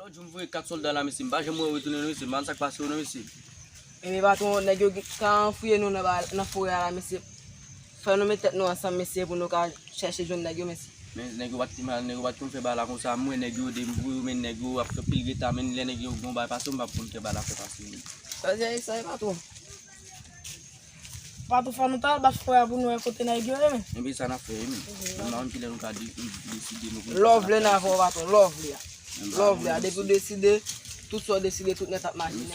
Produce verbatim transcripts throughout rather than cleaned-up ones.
Yon jou m voye kat sòlda la, mesye, m pa janm wè yo retounen non, mesye, m pa konn sa k pase yo non, mesye. Ebyen, patwon, nèg yo gen, ka anfouye nou nan ba-, nan forè a la, mesye. Fò nou met tèt nou ansanm, mesye, pou nou ka chèche jwenn nèg yo, mesye. Men nèg yo pa t, nèg yo pa t konn fè bagay la konsa, m wè nèg yo, depi m voye yo, men nèg yo ap fè pil reta, men lè nèg yo gen yon bagay pase yo, m p ap konn fè bagay la fè pase yo. Sa se, sa se patwon. Patwon, fò nou t al bat forè a pou nou wè kote nèg yo ye, men. Ebyen, sa n ap fè, wi, men. Men m pa konn kilè nou ka de-, deside nou pou nou fè sa. Love lè n avè w, patwon, love lè a. Love lè a. Depi w deside, tout sa w deside, tout nèt ap mache nèt.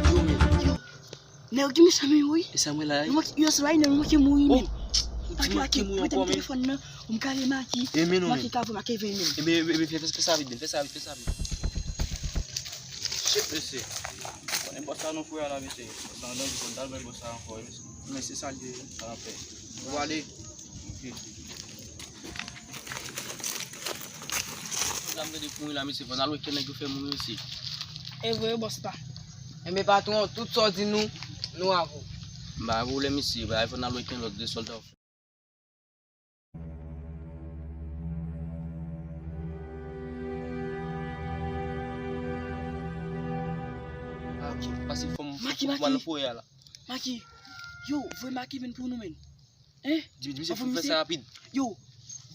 Yo, men, yo. Nèg yo ki mechan menm wi. E sa mwen la, wi. Yo, yo, se la, nèg yo ki mouri menm. Ou di Maki mouri ankò, men. Telefòn nan, ou m kale Maki. E men non, men. Maki ka voye, Maki vin menm. Ebyen, ebyen, fè, fè, fè sa vit, men, fè sa vit, fè sa vit. Shit, mesye. Konnen bòs la nan fouyay la, mesye. Bòs la nan danje, fò n t al bay bòs la ankò, wi, mesye. Men se sa l ye. Sa n ap fè. Ou ale. Ok. Sa m tande k mouri la, mesye, fò n al wè kèl nèg yo fè mouri, mesye. E vre, bòs la. Enben, patwon, tout sa w di nou, nou avè w. M pa gen pwoblèm, mesye. Bagay fò n al wè kèl lòt de sòlda. Ah, ok. Pase fò m, Maki, fò m al nan forè a la. Maki, yo, voye Maki vin pou nou, menn. Hein? Di, di misye fè sa rapid. Yo,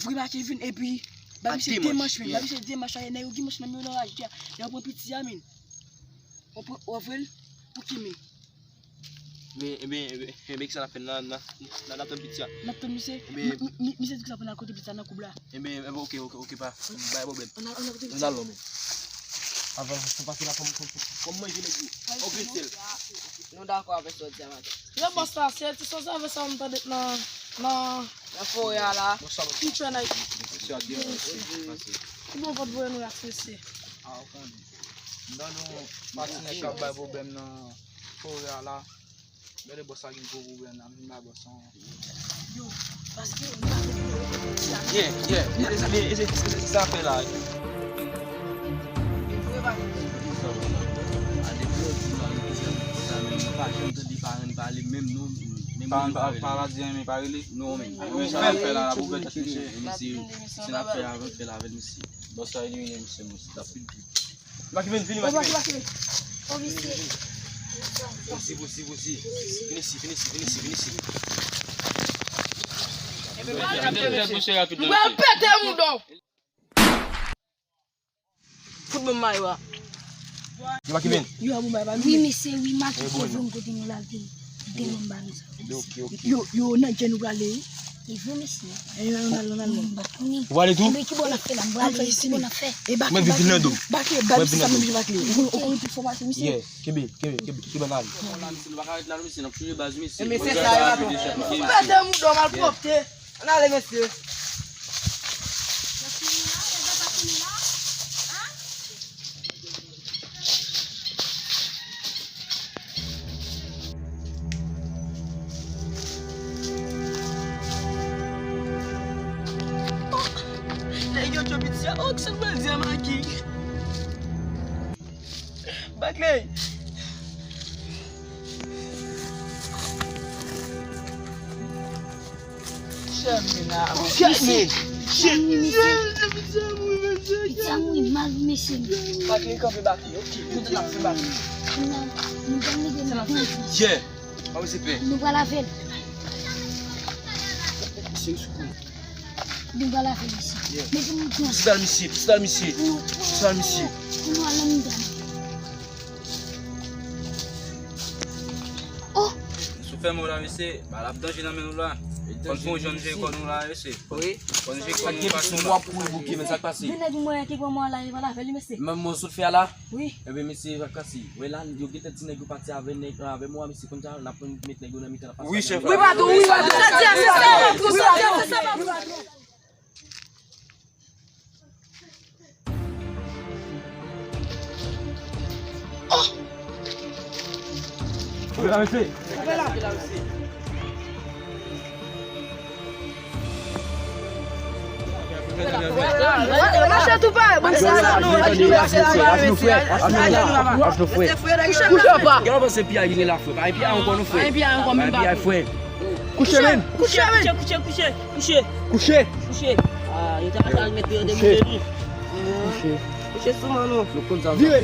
voye Maki vin, epi ba misye de manch, menn. Ba misye de manch, nèg yo gen manch nan men yo nan raje a. Nèg yo pran piti a, menn. Ou pran, ou voye l pou ki, menn? Men, ebyen, ebyen, ebyen, kisa n ap fè? N a, n a, n a, n a tann piti a. N ap tann misye. Ebyen, mi, mi, misye di kisa pou n al kote piti a nan koub la. Ebyen, ebyen, ok, ok, ok, pa, pa gen pwoblèm. Ann al, ann al kote piti a. Ann al non, men. Avan, fò pase la, fò m, fò m, fò m manje nèg yo. Ok, sèl. Nou dakò avè sa w di a, maten. Yo, bòs la, se ti sòs avè sa m tande nan, nan, nan forè a la. Ki tchè nèg. Ki bon, pa t voye nou la, mesye. Ah, ou konnen. M tande yon pati nèg k ap bay pwoblèm nan forè a la. Gade bòs la gen gwo pwoblèm la, m vin bay bòs la yon. Yo, paske m pa vle pou yo. Yeah, yeah, e se, e se, e se, e se sa fè la. Paran pa, pa di anyen, men pa rele. Non, men. Sa fè la, la pou fè tèt mesye. Mesye, se n ap fè avè l, fè l avè l, mesye. Bòs la elimine misye, mesye. Maki vin, vini, Maki vin. Maki, Maki vin. Ô, mesye. Posi, posi, posi. Vin isi, vin isi, vin isi, vin isi. Mwen pete mouda w. Fout bon mayo a. Yo, Maki vin. Yo, a bon bay pa. Wi, mesye, wi, Maki te voye m kote nou la, te, te voye m ba nou sa. Ok, ok. Yo, yo, nan djè nou prale, wi. E vre, mesye. E, ann al, ann al, non. Ou prale tou? Enben, ki bò n ap fè la? M prale, ki bò n ap fè? E bake, bake, bake, bake, sa menm jan bake. Ou konnen tout fò pase, mesye. Yeah, kenbe, kenbe, kenbe, kenbe nan ale. Bon, la, mesye, nou pa ka ret la, mesye, n ap chanje baz, mesye. E, mesye, sa, e pa bon. Pete mouda w, malpwòpte. Ann ale, mesye. Nèg yo tchon piti a, oh, kisa l pral di a Maki? Bakley. Chèmina. Chèmina. Piti a mouri, mesye. Bakley, kanpe, Bakley. Ok, nou te ap fè Bakley. Nou pral mete l nan. Yeah. Pa wè se pen. Nou pral avè l. Misye sou kou. Nou pral avè l, mesye. Yeah. Mete nou pran. Pistola misye, pistola misye. Pistola misye. Pou nou al nan mitan. Oh! Si w fè mò la, mesye, ba l ap danje nan men nou la. Fò n fè yon jan jere kò nou la, mesye. Wi. Fò n jere kò nou fason la. W ap kouri bouke, men sa k pase? De nèg mwen ki pran mò la, e pa l avè li, mesye. Menm mò sot fè a la? Wi. Enben, mesye, vakasi. Wè la, yo gentan di nèg yo pati avè nèg, avè mò a, mesye, konn sa, n ap met nèg yo nan mitan, n ap pase avè nèg yo. Wi, patwon, wi, patwon. Wi, patwon. Kanpe la, mesye. Kanpe la. Mache tou pa, bon, sa, non, ajenou, ajenou, frè, ajenou, frè, ajenou, frè. Kouche pa. Gen lòt se piyay ki gen la, frè. Pa gen piyay ankò, non, frè. Pa gen piyay ankò, menm pa piyay, frè. Kouche, menm. Kouche, menm. Kouche, kouche, kouche, kouche. Kouche. Kouche. Ah, yo ta ka met yo de mouche nou. Kouche. Kouche sou mwen, non. Nou konn sa. Vire.